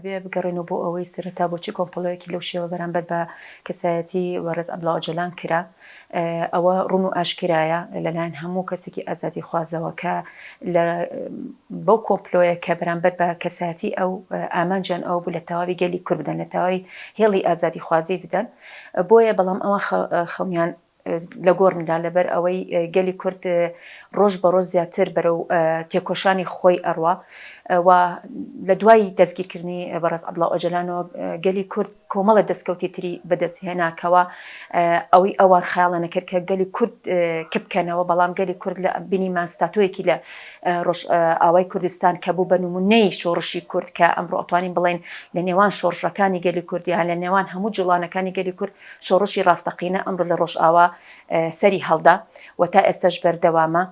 ئەبێ بگەڕێینەوە بۆ ئەوەی سەرەتا بۆچی کۆمپڵۆیەکی لەو شێوە بەرامبەر بە کەسایەتی بەڕێز عەبدوڵا ئۆجەلان کرا؟ ئەوە ڕوون و ئاشکرایە لەلایەن هەموو کەسێکی ئازادیخوازەوە کە لە بەو کۆمپلۆیە کە بەرامبەر بە کەسایەتی ئەو ئامانجیان ئەوە بوو لە تەواوی گەلی کورد بدەن لە تەواوی هێڵی ئازادیخوازی بدەن بۆیە بەڵام ئەوان خەونیان لە گۆڕ نرا لەبەر ئەوەی گەلی کورد ڕۆژ بە ڕۆژ زیاتر بەرەو تێکۆشانی خۆی ئەڕوا و لە دوای دەستگیرکردنی بەڕێز عەبدوڵا ئۆجەلانەوە گەلی کورد کۆمەڵە دەستکەوتی تری بەدەست هێنا کەوا ئەوەی ئەوان خەیاڵیان نەکرد کە گەلی کورد کپ بکەنەوە بەڵام گەلی کورد لە بینیمان ستاتۆیەکی لە ڕۆژئاوای کوردستان کە بوو بە نمونەی شۆڕشی کورد کە ئەمڕۆ ئەتوانین بڵێین لە نێوان شۆڕشەکانی گەلی کورد یان لە نێوان هەموو جوڵانەکانی گەلی کورد شۆڕشی ڕاستەقینە ئەمڕۆ لە ڕۆژئاوا سەری هەڵدا و تا ئێستاش بەردەوامە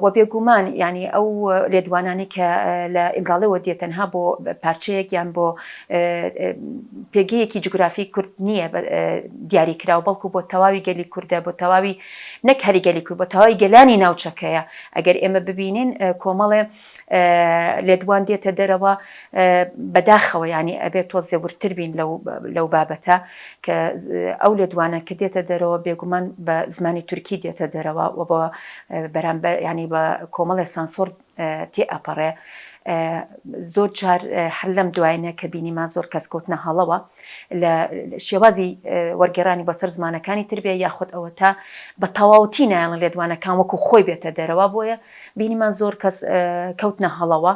و بێگومان یانی ئەو لێدوانانەی کە لە ئیمراڵیەوە دێت تەنها بۆ پارچەیەک یان بۆ پێگەیەکی جوگرافی کورد نییە دیاری کراو بەڵکو بۆ تەواوی گەلی کوردە بۆ تەواوی نەک هەری گەلی کورد بۆ تەواوی گەلانی ناوچەکەیە ئەگەر ئێمە ببینین کۆمەڵێ لێدوان دێتە دەرەوە بەداخەوە یانی ئەبێت تۆزێ وردتر بین لەو بابەتە کە ئەو لێدوانە کە دێتە دەرەوە بێگومان بە زمانی تورکی دێتە دەرەوە و بە بەرامبەر ینی بە کۆمەڵێ سانسۆر تێ ئەپەڕێ زۆر جار هەر لەم دوایینە کە بینیمان زۆر کەس کەوتنە هەڵەوە لە شێوازی وەرگێڕانی بۆ سەر زمانەکانی تر بێ یاخود ئەوە تا بە تەواوەتی نایەڵن لێدوانەکان وەکو خۆی بێتە دەرەوە بۆیە بینیمان زۆر کەس کەوتنە هەڵەوە،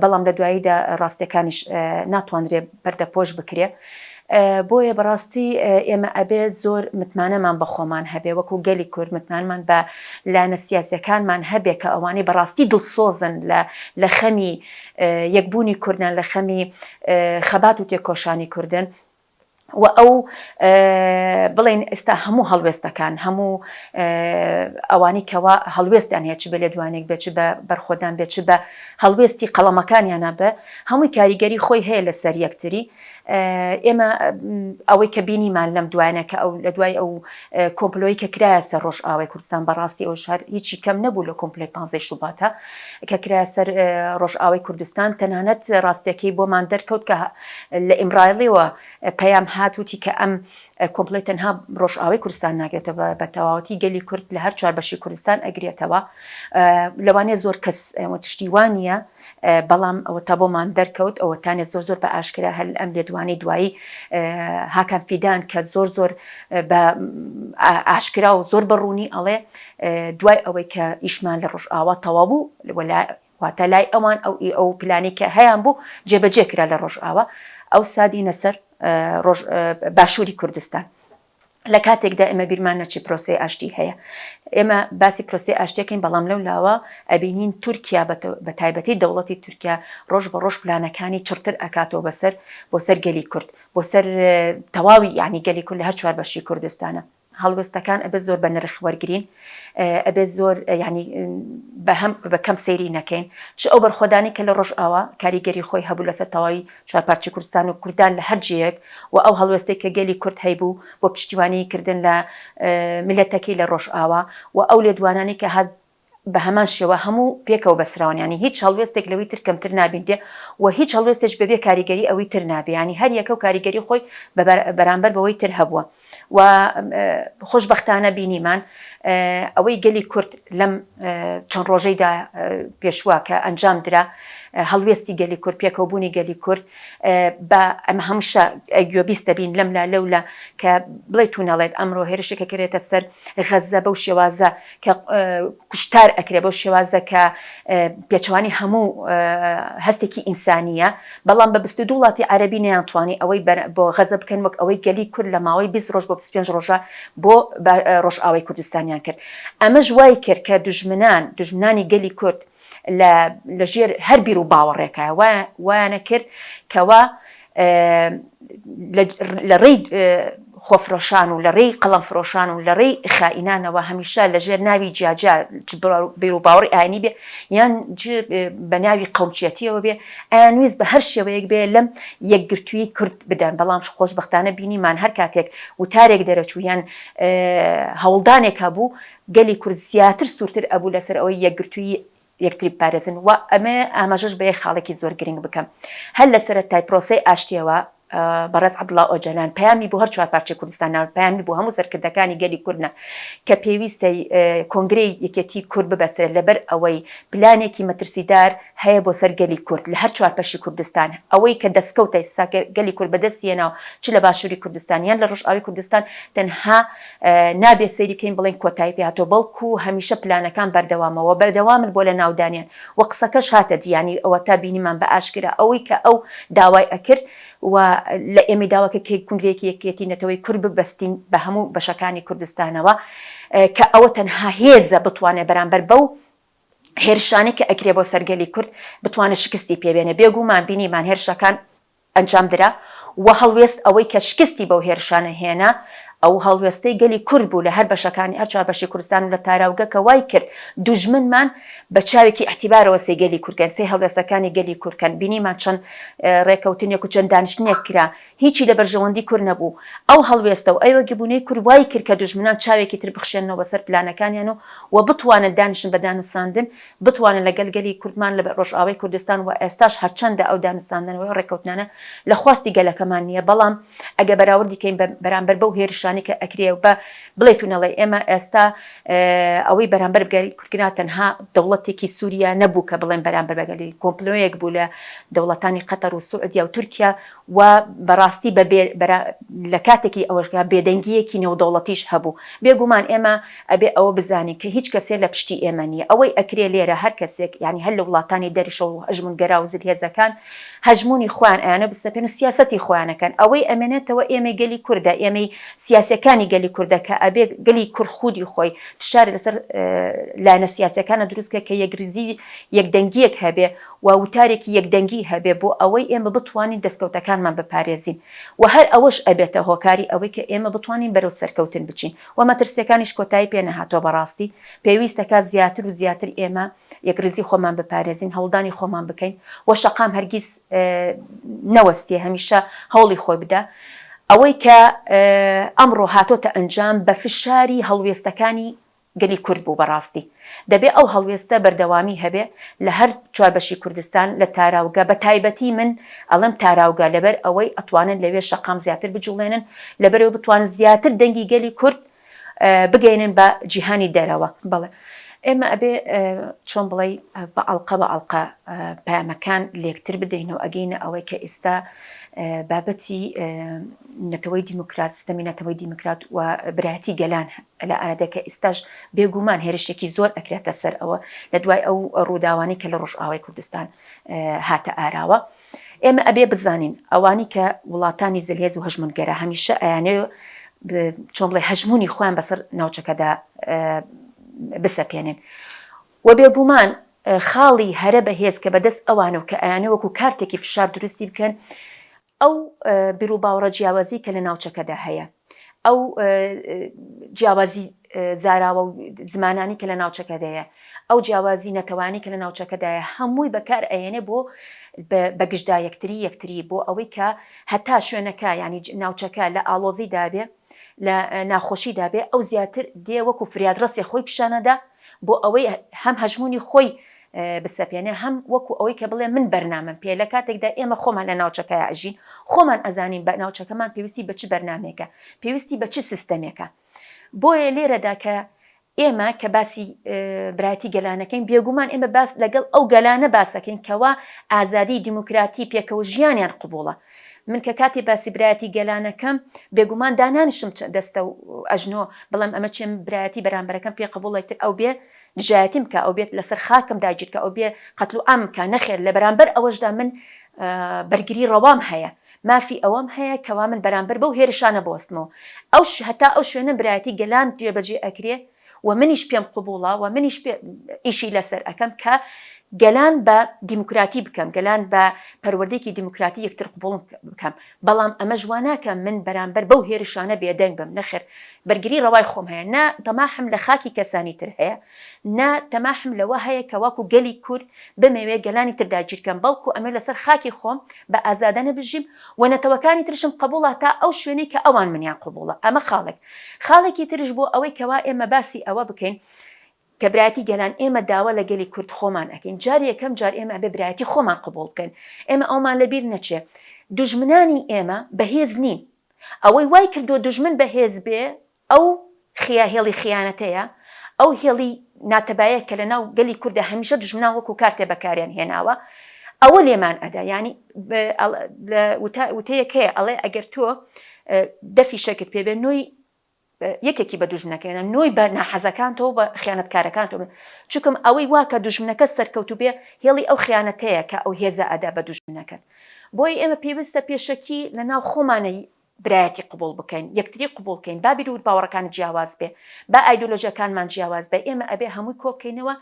بەڵام لە دواییدا ڕاستیەکانیش ناتوانرێ پەردەپۆش بکرێ. بۆیە بەڕاستی ئێمە ئەبێ زۆر متمانەمان بە خۆمان هەبێ وەکو گەلی کورد متمانمان بە لایەنە سیاسیەکانمان هەبێ کە ئەوانەی بەڕاستی دڵسۆزن لە لە خەمی یەکبوونی کوردن لە خەمی خەبات و تێکۆشانی کوردن. و ئەو بڵێین ئێستا هەموو هەڵوێستەکان هەموو ئەوانەی کەوا هەڵوێستیان هەیە چ بە لێدوانێک بێت چ بە بەرخۆدان بێت چ بە هەڵوێستی قەڵەمەکانیانە بێ هەمووی کاریگەری خۆی هەیە لەسەر یەکتری ئێمە ئەوەی کە بینیمان لەم دوایانە کە ئەو لە دوای ئەو کۆمپلۆی کە کرایە سەر ڕۆژئاوای کوردستان بەڕاستی ئەو شار هیچی کەم نەبوو لە کۆمپلۆی پانزەی شوباتە کە کرایە سەر ڕۆژئاوای کوردستان تەنانەت ڕاستیەکەی بۆمان دەرکەوت کە لە ئیمرایڵیەوە پەیام هات وتی کە ئەم کۆمپلۆی تەنها ڕۆژئاوای کوردستان ناگرێتەوە بە تەواوەتی گەلی کورد لە هەر چوار بەشی کوردستان ئەگرێتەوە لەوانەیە زۆر کەس شتی وا نییە بەڵام ئەوە تا بۆمان دەرکەوت ئەوە تانێ زۆر زۆر بە ئاشکرا هەر ئەم لێدوانەی دوایی هاکان فیدان کە زۆر زۆر بە ئاشکرا و زۆر بە ڕوونی ئەڵێ دوای ئەوەی کە ئیشمان لە ڕۆژئاوا تەواو بوو واتە لای ئەوان ئەو ئەو پلانی کە هەیان بوو جێبەجێ کرا لە ڕۆژئاوا ئەوسا دینە سەر ڕۆژ باشووری کوردستان. لە کاتێکدا ئێمە بیرمان نەچێ پرۆسەی ئاشتی هەیە. ئێمە باسی پرۆسەی ئاشتیەکەین بەڵام لەو لاوە ئەبینین تورکیا بە تایبەتی دەوڵەتی تورکیا ڕۆژ بە ڕۆژ پلانەکانی چڕتر ئەکاتەوە بەسەر بۆ سەر گەلی کورد بۆ سەر تەواوی یانی گەلی کورد لە هەر چوار بەشی کوردستانە. هەڵوێستەکان ئەبێت زۆر بە نرخ وەرگرین ئەبێت زۆر یعنی بە هەم بە کەم سەیری نەکەین چ ئەو بەرخۆدانی کە لە ڕۆژئاوا کاریگەری خۆی هەبوو لەسەر تەواوی چوار پارچەی کوردستان و کوردان لە هەر جێیەک و ئەو هەڵوێستەی کە گەلی کورد هەیبوو بۆ پشتیوانی کردن لە میللەتەکەی لە ڕۆژئاوا و ئەو لێدوانانەی کە هات بە هەمان شێوە هەموو پێکەوە بەستراون یانی هیچ هەڵوێستێک لەوی تر کەمتر نابینرێ و هیچ هەڵوێستێک بەبێ کاریگەری ئەوی تر نابێ یانی هەر یەکەو کاریگەری خۆی بەرامبەر بەوەی تر هەبووە و خۆشبەختانە بینیمان ئەوەی گەلی کورد لەم چەند ڕۆژەیدا پێشوە کە ئەنجام درا هەڵوێستی گەلی کورد پێکەوەبوونی گەلی کورد بە ئەمە هەمووشە گوێبیست دەبین لەم لا لەولا کە بڵێت و نەڵێت ئەمڕۆ هێرشێکە کرێتە سەر غەززە بەو شێوازە کە کوشتار ئەکرێ بەو شێوازە کە پێچەوانی هەموو هەستێکی ئینسانییە، بەڵام بە 22 وڵاتی عەرەبی نەیانتوانی ئەوەی بۆ غەزە بکەن وەک ئەوەی گەلی کورد لە ماوەی 20 ڕۆژ بۆ 25 ڕۆژە بۆ ڕۆژئاوای کوردستانیان کرد. ئەمەش وای کرد کە دوژمنان دوژمنانی گەلی کورد لە لە ژێر هەر بیر و باوەڕێکە وایانە کرد کەوا لە ڕێی خۆفرۆشان و لە ڕێی قەڵەم فرۆشان و لە ڕێی خائینانەوە هەمیشە لە ژێر ناوی جیاجیا چ بیر و باوەڕی ئاینی بێ یان بە ناوی قەومچیەتیەوە بێ ئەیانویست بە هەر شێوەیەک بێ لەم یەکگرتووی کورد بدەن بەڵام خۆشبەختانە بینیمان هەر کاتێک وتارێک دەرەچوو یان هەوڵدانێک هەبوو گەلی کورد زیاتر سوورتر ئەبوو لەسەر ئەوەی یەکگرتووی. یەکتری بپارێزن و ئەمەوێ ئاماژەش بە یەک خاڵێکی زۆر گرنگ بکەم هەر لە سەرەتای پرۆسەی ئاشتیەوە بەڕێز عەبدوڵا ئۆجەلان پەیامی بۆ هەر چوارپارچەی کوردستان نارد، پەیامی بۆ هەموو سەرکردەکانی گەلی کورد نارد کە پێویستە کۆنگرەی یەکێتیی کورد ببەسترێت لەبەر ئەوەی پلانێکی مەترسیدار هەیە بۆ سەر گەلی کورد لە هەر چوار پەشی کوردستان، ئەوەی کە دەستکەوتە ئیستا گەلی کورد بەدەستی هێناوە چ لە باشووری کوردستان یان لە ڕۆژئاوی کوردستان تەنها نابێت سەیری بکەین بڵێین کۆتایی پێ هاتووە بەڵکو هەمیشە پلانەکان بەردەوامە و بەردەوامن بۆ لەناودانیان و قسەکەش هاتە دی یانی ئەوەتا بینیمان بە ئاشکرا ئەوەی کە ئەو داوای ئەکرد و لە ئێمەی داوا کرد کە کونگرەیەکی یەکێتی نەتەوەی کورد ببەستین بە هەموو بەشەکانی کوردستانەوە کە ئەوە تەنها هێزە بتوانێت بەرامبەر بەو هێرشانەی کە ئەکرێ بۆ سەر گەلی کورد بتوانێت شکستی پێ بێنێ بێگومان بینیمان هێرشەکان ئەنجام درا و هەڵوێست ئەوەی کە شکستی بەو هێرشانە هێنا ئەو هەڵوێستەی گەلی کورد بوو لە هەر بەشەکانی هەر چوار بەشی کوردستان و لە تاراوگە کە وای کرد دوژمنمان بە چاوێکی ئیعتیبارەوە سەی گەلی کورد کەن سەی هەڵوێستەکانی گەلی کورد کەن بینیمان چەند ڕێکەوتنێک و چەند دانیشتنێک کرا هیچی لە بەرژەوەندی کورد نەبوو ئەو هەڵوێستە و ئەوگبوونەی کورد وای کرد کە دوژمنان چاوێکی تر بخشێننەوە بەسەر پلانەکانیان و و بتوانن دانیشن بە دانوساندن بتوانن لەگەل گەلی کوردمان لە ڕۆژئاوای کوردستان و ئێستاش هەرچەندە ئەو دانوستاندن و ڕێککەوتنانە لە خواستی گەلەکەمان نییە بەڵام ئەگەر بەراوردی کەین بە بەرامبەر بەو هێرشانەی کە ئەکرێ و بە بڵێت و نەڵێ ئێمە ئێستا ئەوەی بەرامبەر گەلی کورد کرا تەنها دەوڵەتێکی سووریا نەبوو کە بڵێن بەرامبەر بە گەلی کۆمپلۆیەک بوو لە دەوڵەتانی قەتەر و سعودیا و تورکیا و بەڕاستی بە بێ لە کاتێکی ئەوەشدا بێدەنگییەکی نێودەوڵەتیش هەبوو. بێگومان ئێمە ئەبێ ئەوە بزانین کە هیچ کەسێ لە پشتی ئێمە نییە. ئەوەی ئەکرێ لێرە هەر کەسێک یانی هەر لە وڵاتانی دەرشەوە و هەژموونگەرا و زلهێزەکان هەژموونی خۆیان ئەیانە بسەپێنن و سیاسەتی خۆیان ئەکەن. ئەوەی ئەمێنێتەوە ئێمەی گەلی کوردە، ئێمەی سیاسییەکانی گەلی کوردە کە ئەبێ گەلی کورد خودی خۆی فشار لەسەر لایەنە سیاسییەکانە دروست بکا کە یەکریزی یەکدەنگییەک هەبێ و وتارێکی یەکدەنگی هەبێ بۆ ئەوەی ئێمە بتوانین دەستکەوتەکانمان بپارێزین و هەر ئەوەش ئەبێتە هۆکاری ئەوەی کە ئێمە بتوانین بەرەو سەرکەوتن بچین و مەترسیەکانیش کۆتایی پێ نەهاتوە بەڕاستی پێویستەکا زیاتر و زیاتر ئێمە یەکڕیزی خۆمان بپارێزین هەوڵدانی خۆمان بکەین و شەقام هەرگیز نەوەستێ هەمیشە هەوڵی خۆی بدا ئەوەی کە ئەمڕۆ هاتۆتە ئەنجام بە فشاری هەڵوێستەکانی گەلی کورد بوو بەڕاستی دەبێ ئەو هەڵوێستە بەردەوامی هەبێ لە هەر چوار بەشی کوردستان لە تاراوگە بە تایبەتی من ئەڵێم تاراوگە لەبەر ئەوەی ئەتوانن لەوێ شەقام زیاتر بجوڵێنن لەبەرئەوەی بتوانن زیاتر دەنگی گەلی کورد بگەیەنن بە جیهانی دەرەوە. بەڵێ ئێمە ئەبێ چۆن بڵێی بە ئەڵقە بە ئەڵقە پەیامەکان لێکتر بدەینەوە ئەگەینە ئەوەی کە ئیستا بابەتی نەتەوەی دیموکرات سیستەمی نەتەوەی دیموکرات و برایەتی گەلان لە ئارادە کە ئیستاش بێگومان هێرشێکی زۆر ئەکرێتە سەر ئەوە لە دوای ئەو ڕووداوانەی کە لە ڕۆژئاوای کوردستان هاتە ئاراوە. ئێمە ئەبێ بزانین ئەوانی کە وڵاتانی زلهێز و هەژمونگەرا هەمیشە ئەیانەوێ چۆن بڵێ هەژمونی خۆیان بەسەر ناوچەکەدا بسەپێنن و بێگومان خاڵی هەرە بەهێز کە بەدەست ئەوانە و کە ئەیانەوێ وەکو کارتێکی فشار دروستی بکەن ئەو بیروباوەڕە جیاوازی کە لە ناوچەکەدا هەیە، ئەو جیاوازی زاراوە و زمانانی کە لە ناوچەکەدا هەیە، ئەو جیاوازی نەتەوانی کە لە ناوچەکەدایە هەمووی بەکار ئەیەنێ بۆ بەگژدا یەکتری یەکتری بۆ ئەوەی کە هەتا شوێنەکە یانی ناوچەکە لە ئاڵۆزیدا بێ لە ناخۆشیدا بێ ئەو زیاتر دێ وەکو فریادڕەسێ خۆی پیشانەدا بۆ ئەوەی هەم هەژموونی خۆی بسەپێنێ هەم وەکو ئەوەی کە بڵێ من بەرنامەم پێیە لە کاتێکدا ئێمە خۆمان لە ناوچەکەیا ئەژین خۆمان ئەزانین بە ناوچەکەمان پێویستی بە چ بەرنامەیەکە پێویستی بە چ سیستەمێکە بۆیە لێرەدا کە ئێمە کە باسی برایەتی گەلانەکەین بێگومان ئێمە باس لەگەڵ ئەو گەلانە باسەکەین کەوا ئازادی دیموکراتی پێکەوە ژیانیان قبوڵە من کە کاتێ باسی برایەتی گەلانەکەم بێگومان دانانیشم دەستە و ئەژنۆ بڵێم ئەمە چیم برایەتی بەرامبەرەکەم پێ قبوڵە تر ئەو بێ دژایەتیم بکا ئەو بێت لەسەر خاکم داگیرکا ئەو بێ قەتل و عام بکا نەخێر لە بەرامبەر ئەوەشدا من بەرگری ڕەوام هەیە مافی ئەوەم هەیە کەوا من بەرامبەر بەو هێرشانە بوەستمەوە ئەو هەتا ئەو شوێنە برایەتی گەلان جێبەجێ ئەکرێ و منیش پێم قبوڵە و منیش ئیشی لەسەر ئەکەم کە گەلان بە دیموکراتی بکەم گەلان بە پەروەردەیەکی دیموکراتی یەکتر قبوڵ بکەم بەڵام ئەمەش وا ناکەم من بەرامبەر بەو هێرشانە بێدەنگ بم، نەخێر بەرگری ڕەوای خۆم هەیە، نە تەماحم لە خاکی کەسانی تر هەیە، نە تەماحم لەوە هەیە کە وەکو گەلی کورد بمەوێ گەلانی تر داگیرکەم، بەڵکو ئەمەوێ لەسەر خاکی خۆم بە ئازادانە بژیم و نەتەوەکانی ترشم قبوڵە تا ئەو شوێنەی کە ئەوان منیان قبوڵە، ئەمە خاڵێک. خاڵێکی ترش بۆ ئەوەی کەوا ئێمە باسی ئەوە بکەین. کە برایەتی گەلان ئێمە داوا لە گەلی کورد خۆمان ئەکەین جار یەکەم جار ئێمە ئەبێ برایەتی خۆمان قبوڵ بکەین ئێمە ئەومان لەبیر نەچێ دوژمنانی ئێمە بەهێز نین ئەوەی وای کردووە دوژمن بەهێز بێ ئەو خیا هێڵی خیانەتەیە ئەو هێڵی ناتەبایە کە لەناو گەلی کوردە هەمیشە دوژمنان وەکو کارتێ بەکاریان هێناوە ئەوە لێمان ئەدا یانی وتەیەک هەیە ئەڵێ ئەگەر تۆ دەفی شەکت پێ بێ نۆی یەکێکی بە دوژمنەکەی نە نۆی بە ناحەزەکانتەوە بە خیانەتکارەکانتەوە چونکم ئەوەی وا کە دوژمنەکە سەرکەوتوو بێ هێڵی ئەو خیانەتەیە کە ئەو هێزە ئەدا بە دوژمنەکەت بۆیە ئێمە پێویستە پێشەکی لە ناو خۆمانە برایەتی قبوڵ بکەین یەکتری قبوڵ کەین با بیر و باوەڕەکان جیاواز بێ با ئایدۆلۆژیەکانمان جیاواز بێ ئێمە ئەبێ هەمووی کۆبکەینەوە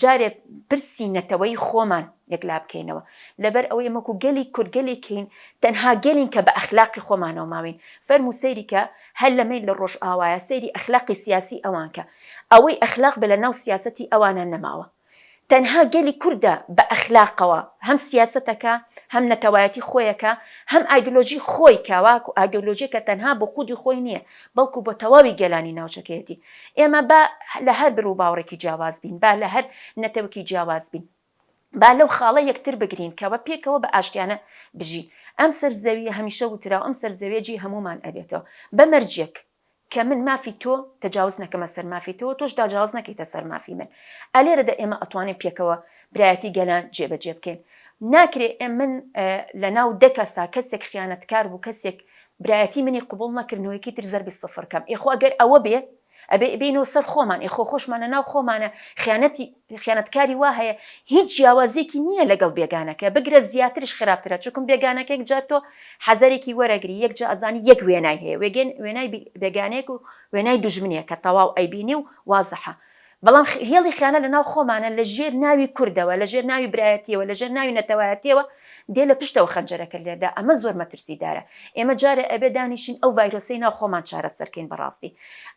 جارێ پرسی نەتەوەی خۆمان یەکلا بکەینەوە لەبەر ئەوەی ئێمە وەکو گەلی کورد گەلێکین تەنها گەلین کە بە ئەخلاقی خۆمانەوە ماوین فەرموو سەیری کە هەر لەمەی لە ڕۆژئاوایە سەیری ئەخلاقی سیاسی ئەوان کە ئەوەی ئەخلاق بێ لە ناو سیاسەتی ئەوانا نەماوە تەنها گەلی کوردە بە ئەخلاقەوە هەم سیاسەتەکە هەم نەتەوایەتی خۆیەکە هەم ئایدۆلۆژی خۆی کە واکو ئایدۆلۆژیەکە تەنها بۆ خودی خۆی نییە بەڵکو بۆ تەواوی گەلانی ناوچەکەیەتی ئێمە با لە هەر بڕوباوەڕێکی جیاواز بین با لە هەر نەتەوەکی جیاواز بین با لەو خاڵە یەکتر بگرین کەوە پێکەوە بە ئاشتیانە بژین. ئەم سەر زەویە هەمیشە وتراوە ئەم سەر زەویە جێی هەموومان ئەبێتەوە بە مەرجێک کە من مافی تۆ تەجاوز نەکەمە سەر مافی تۆ تۆش تاجاوز نەکەیتە سەر مافی من. ئەلێرەدا ئێمە ئەتوانین پێکەوە برایەتی گەلان جێبەجێ بکەین. ناکرێ من لە ناو دە کەسا کەسێک خیانەتکار بوو کەسێک برایەتی منی قبوڵ نەکرد نۆیەکی تر زەربی سفر کەم. ئێ خۆ ئەگەر ئەوە بێ ئەبێ بێینەوە سەر خۆمان ئێ خۆ خۆشمان لە ناو خۆمانە خیانەتی خیانەتکاری وا هەیە هیچ جیاوازیەکی نییە لەگەڵ بێگانەکە بگرە زیاتریش خراپترە چونکم بێگانەکە یەک جار تۆ حەزەرێکی وەرەگری یەک جا ئەزانی یەک وێنای هەیە وێگەن وێنای بێگانەیەک و وێنای دوژمنێکە تەواو ئەیبینی و وازحە بەڵام هێڵی خیانەت لەناو خۆمانە لە ژێر ناوی کوردەوە، لە ژێر ناوی برایەتیەوە، لە ژێر ناوی نەتەوایەتیەوە دێ لە پشتەوە خەنجەرەکە لێدا، ئەمە زۆر مەترسیدارە. ئێمە جارێ ئەبێ دانیشین ئەو ڤایرۆسەی ناو خۆمان چارەسەر کەین بەڕاستی.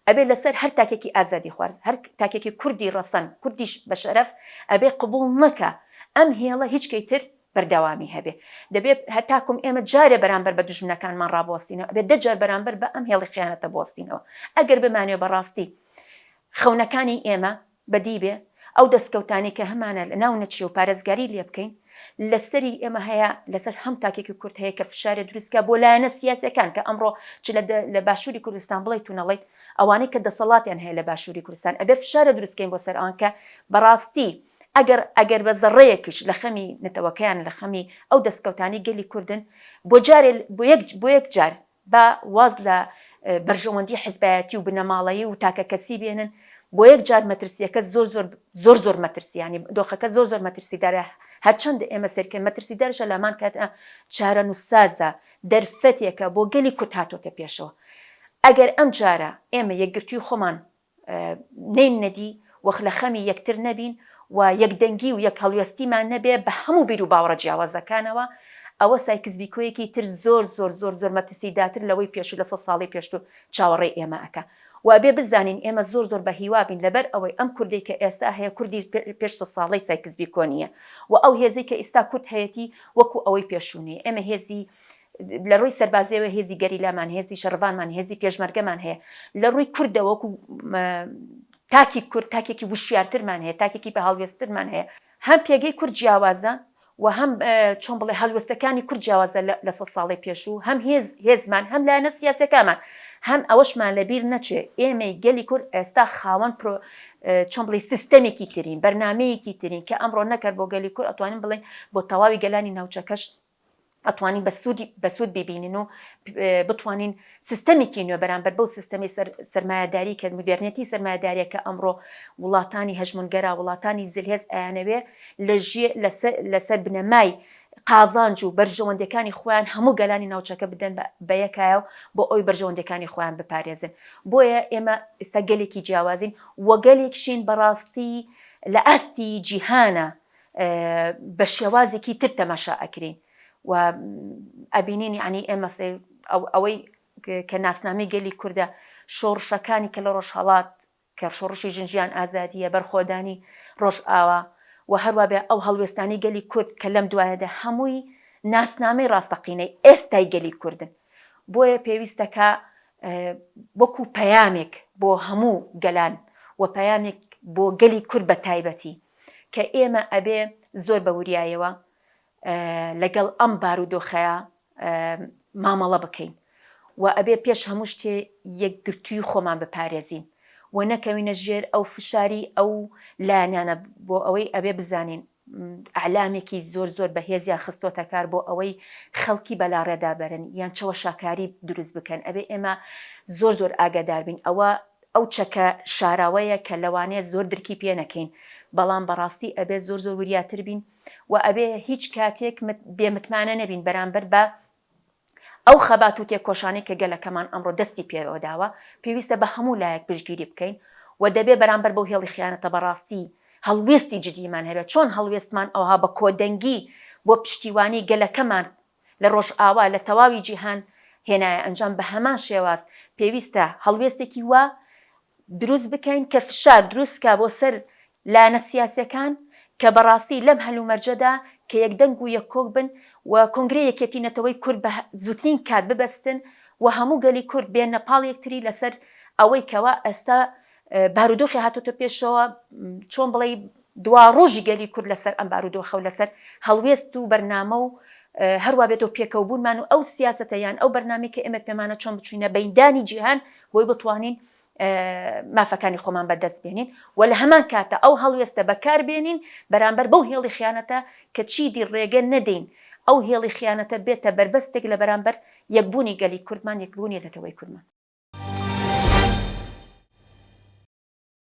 ئەبێ لەسەر هەر تاکێکی ئازادیخواز، هەر تاکێکی کوردی ڕەسەن، کوردیش بە شەرەف ئەبێ قبوڵ نەکا ئەم هێڵە هیچ کەی تر بەردەوامی هەبێ. دەبێ هەتاکوم ئێمە جارێ بەرامبەر بە دوژمنەکانمان ڕابوەستینەوە، ئەبێ دە جار بەرامبەر بە ئەم هێڵی خیانەتە بوەستینەوە. ئەگەر بمانەوێ بەڕاستی خەونەکانی ئێمە بەدی بێ، ئەو دەستکەوتانەی کە هەمانە لەناو نەچێ و پارێزگاری لێ بکەین، لەسەری ئێمە هەیە، لەسەر هەم تاکێکی کورد هەیە کە فشارێ دروست کا بۆ لایەنە سیاسیەکان کە ئەمڕۆ چ لە لە باشووری کوردستان بڵێیت و نەڵێیت ئەوانەی کە دەسەڵاتیان هەیە لە باشووری کوردستان ئەبێ فشارە دروست کەین بۆ سەر ئەوان کە بەڕاستی ئەگەر ئەگەر بە زەڕەیەکیش لە خەمی نەتەوەکەیان لە خەمی ئەو دەستکەوتانەی گەلی کوردن بۆ جارێ بۆ یەک بۆ یەک جار با واز لە بەرژەوەندی حزبایەتی و بنەماڵەیی و تاکەکەسی بێنن، بۆ یەک جار مەترسییەکە زۆر زۆر زۆر زۆر مەترسی یانی دۆخەکە زۆر زۆر مەترسیدارە هەرچەندە ئێمە سەیرکەین مەترسیدارشە لە هەمان کاتدا چارەنووسسازە دەرفەتێکە بۆ گەلی کورد هاتۆتە پێشەوە ئەگەر ئەم جارە ئێمە یەکگرتووی خۆمان نەیننەدی و لە خەمی یەکتر نەبین و یەکدەنگی و یەک هەڵوێستیمان نەبێ بە هەموو بیروباوەڕە جیاوازەکانەوە، ئەوە سایکسبیکۆیەکی تر زۆر زۆر زۆر زۆر مەترسیداتر لەوەی پێشوو لە سەد ساڵەی پێشتوو چاوەڕێی ئێمە ئەکا. و ئەبێ بزانین ئێمە زۆر زۆر بە هیوا بین لەبەر ئەوەی ئەم کوردەی کە ئێستا هەیە کوردی پێش سەد ساڵەی سایکسبیکۆ نییە و ئەو هێزەی کە ئیستا کورد هەیەتی وەکو ئەوەی پێشوو نییە. ئێمە هێزی لە ڕووی سەربازیەوە هێزی گەریلامان، هێزی شەڕڤانمان، هێزی پێشمەرگەمان هەیە. لە ڕووی کوردەوە وەکو تاکی کورد تاکێکی وشیارترمان هەیە، تاکێکی بە هەڵوێستترمان هەیە. هەم پێگەی کورد جیاوازە و هەم چۆن بڵێ هەڵوێستەکانی کورد جیاوازە لە سەد ساڵەی پێشوو، هەم هێز هێزمان، هەم لایەنە سیاسیەکانمان، هەم ئەوەشمان لە بیر نەچێ ئێمەی گەلی کورد ئێستا خاوەن پرۆ چۆن بڵێی سیستەمێکی ترین، بەرنامەیەکی ترین کە ئەمڕۆ نەک هەر بۆ گەلی کورد ئەتوانین بڵێین بۆ تەواوی گەلانی ناوچەکەش ئەتوانین بە سوودی بە سوود بیبینین و بتوانین سیستەمێکی نوێ بەرامبەر بەو سیستەمی سەرمایەداری کە مودێرنێتی سەرمایەداریە کە ئەمڕۆ وڵاتانی هەژمونگەرا وڵاتانی زلهێز ئەیانەوێ لە ژێ لەسەر بنەمای قازانج و بەرژەوەندەکانی خۆیان هەموو گەلانی ناوچەکە بدەن بە یەکایە و بۆ ئەوی بەرژەوەندەکانی خۆیان بپارێزن بۆیە ئێمە ئێستا گەلێکی جیاوازین و گەلێکشین بەڕاستی لە ئاستی جیهانە بە شێوازێکی تر تەماشا ئەکرێین و ئەبینین یعنی ئێمە ئەوەی کە ناسنامەی گەلی کوردە شۆڕشەکانی کە لە ڕۆژهەڵات کە شۆڕشی ژن ژیان ئازادیە بەرخۆدانی ڕۆژئاوا و هەروە بێ ئەو هەڵوێستانی گەلی کورد کە لەم دوایەدا هەمووی ناسنامەی ڕاستەقینەی ئێستای گەلی کوردن بۆیە پێویستە کە وەکو پەیامێک بۆ هەموو گەلان و پەیامێک. بۆ گەلی کورد بە تایبەتی کە ئێمە ئەبێ زۆر بە وریایەوە لەگەڵ ئەم بارودۆخەیا مامەڵە بکەین و ئەبێ پێش هەموو شتێ یەکگرتووی خۆمان بپارێزین و نەکەوینە ژێر ئەو فشاری ئەو لایەنانە بۆ ئەوەی ئەبێ بزانین ئەعلامێکی زۆر زۆر بەهێزیان خستۆتە کار بۆ ئەوەی خەڵکی بەلاڕێدا بەرن یان چەوەشاکاری دروست بکەن ئەبێ ئێمە زۆر زۆر ئاگادار بین ئەوە ئەو چەکە شاراوەیە کە لەوانەیە زۆر درکی پێ نەکەین بەڵام بەڕاستی ئەبێ زۆر زۆر وریاتر بین و ئەبێ هیچ کاتێک بێ متمانە نەبین بەرامبەر بە ئەو خەبات و تێکۆشانەی کە گەلەکەمان ئەمڕۆ دەستی پێوە داوە، پێویستە بە هەموو لایەک پشتگیری بکەین و دەبێ بەرامبەر بەو هێڵی خیانەتە بەڕاستی هەڵوێستی جدیمان هەبێت، چۆن هەڵوێستمان ئەوها بە کۆدەنگی بۆ پشتیوانی گەلەکەمان لە ڕۆژئاوا لە تەواوی جیهان هێنایە ئەنجام بە هەمان شێواز پێویستە هەڵوێستێکی وا دروست بکەین کە فشار دروست کا بۆ سەر لایەنە سیاسیەکان کە بەڕاستی لەم هەلومەرجەدا کە یەک دەنگ و یەک کۆک بن و کۆنگرەی یەکێتی نەتەوەی کورد بە زووترین کات ببەستن و هەموو گەلی کورد بێنە پاڵ یەکتری لەسەر ئەوەی کەوا ئێستا بارودۆخی هاتۆتە پێشەوە چۆن بڵێی دوا ڕۆژی گەلی کورد لەسەر ئەم بارودۆخە و لەسەر هەڵوێست و بەرنامە و هەروا بێتەوە پێکەوەبوونمان و ئەو سیاسەتە یان ئەو بەرنامەی کە ئێمە پێمانە چۆن بچوینە بەیدانی جیهان بۆی بتوانین مافەکانی خۆمان بەدەست بێنین و لە هەمان کاتە ئەو هەڵوێستە بەکار بێنین بەرامبەر بەو هێڵی خیانەتە کە چیدی ڕێگە نەدەین ئەو هێڵی خیانەتە بێتە بەربەستێک لە بەرامبەر یەکبوونی گەلی کوردمان یەکبوونی نەتەوەی کوردمان.